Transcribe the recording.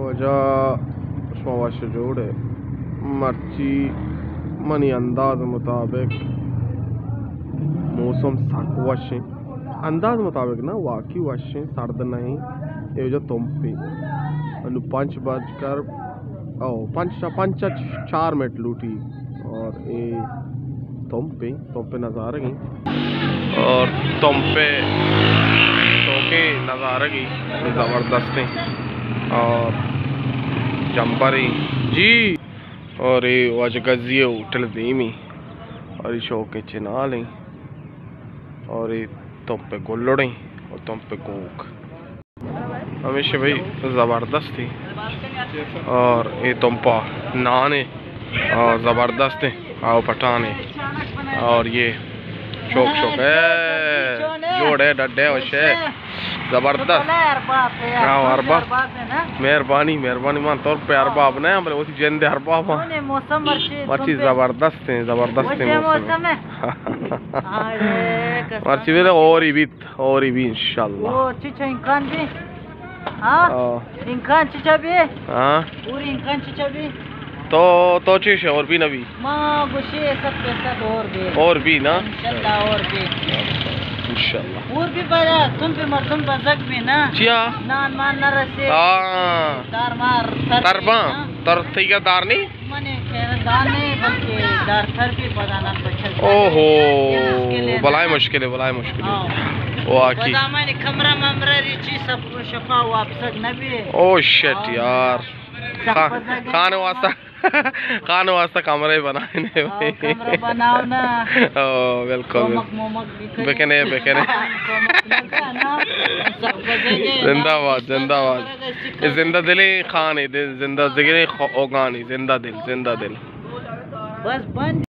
واجہ، شما وش جوڑ ئے؟ مرچی منی انداز مطابق موسم سک وش ایں۔ انداز مطابق نا، واقعی وش ایں، سرد نہ ایں۔ اے واجہ تمپ ایں۔ انو پنچ بج کر، او، پنچ، پنچ چار منٹ لوٹی۔ اور اے تمپ ایں، تمپ نظارگ ایں۔ اور تمپ شوقیں نظارگ ایں، زبردست ایں۔ اور جمبر ایں۔ جی۔ اور اے واجہ غزی ہوٹل دیمی۔ اور اے شوقیں چنال ایں۔ اور اے تمپ گلڑ ایں اور تمپ گوک۔ ہمیشہ بھائی زبردست ایں۔ اور اے تمپا نان ایں اور زبردست ایں۔ آؤ پٹھان ایں۔ اور اے شوق شوق اے۔ جوڑ اے، ڈڈ اے، وش اے۔ زبردست۔ ہاں، ارباب۔ مہربانی، مہربانی مان، تمپ ارباب نہ، ہمارے وتی جند ارباب ہاں۔ مرچی زبردست ایں، زبردست ایں موسم۔ مرچی بلے اور ہی بیت۔ اور بی انشاءاللہ۔ او، چچا امکان بی؟ ہاں؟ ہاں۔ امکان چچا بی؟ ہاں۔ پوری امکان چچا بی؟ تو، تو چیش اے، اور بی نبی؟ ما گوشی صد فیصد اور بی۔ اور بی نا؟ انشاءاللہ اور بی۔ انشاءاللہ۔ اور بی بڑا، تمپ مردم بزگ بی نا؟ چیا؟ نان مان نہ رسے۔ ہاں۔ دار مار تر بی ترباں۔ نا؟ تر تھئی گا دار نہیں؟ منی خیردان ایں، بلکہ دار تر بی بدانان بچل۔ اوہو، بلائیں مشکل اے، بلائیں مشکل اے۔ ہاں۔ واقعی۔ بدامانی کمرہ ممرہ ریچی سب شپا واپسگ نہ بی۔ او شٹ یار۔ خان واسطہ، خان واسطہ کمرہ بنائینے۔ ہاں، کمرہ بناؤ نا۔ او، بالکل۔ کمک ممک بکنے۔ بکنے، بکنے۔ زندہ باد، زندہ باد۔ اے زندہ دلیں خانے، زندہ دلیں خو-، اوگانی، زندہ دل، زندہ دل۔ بس بند۔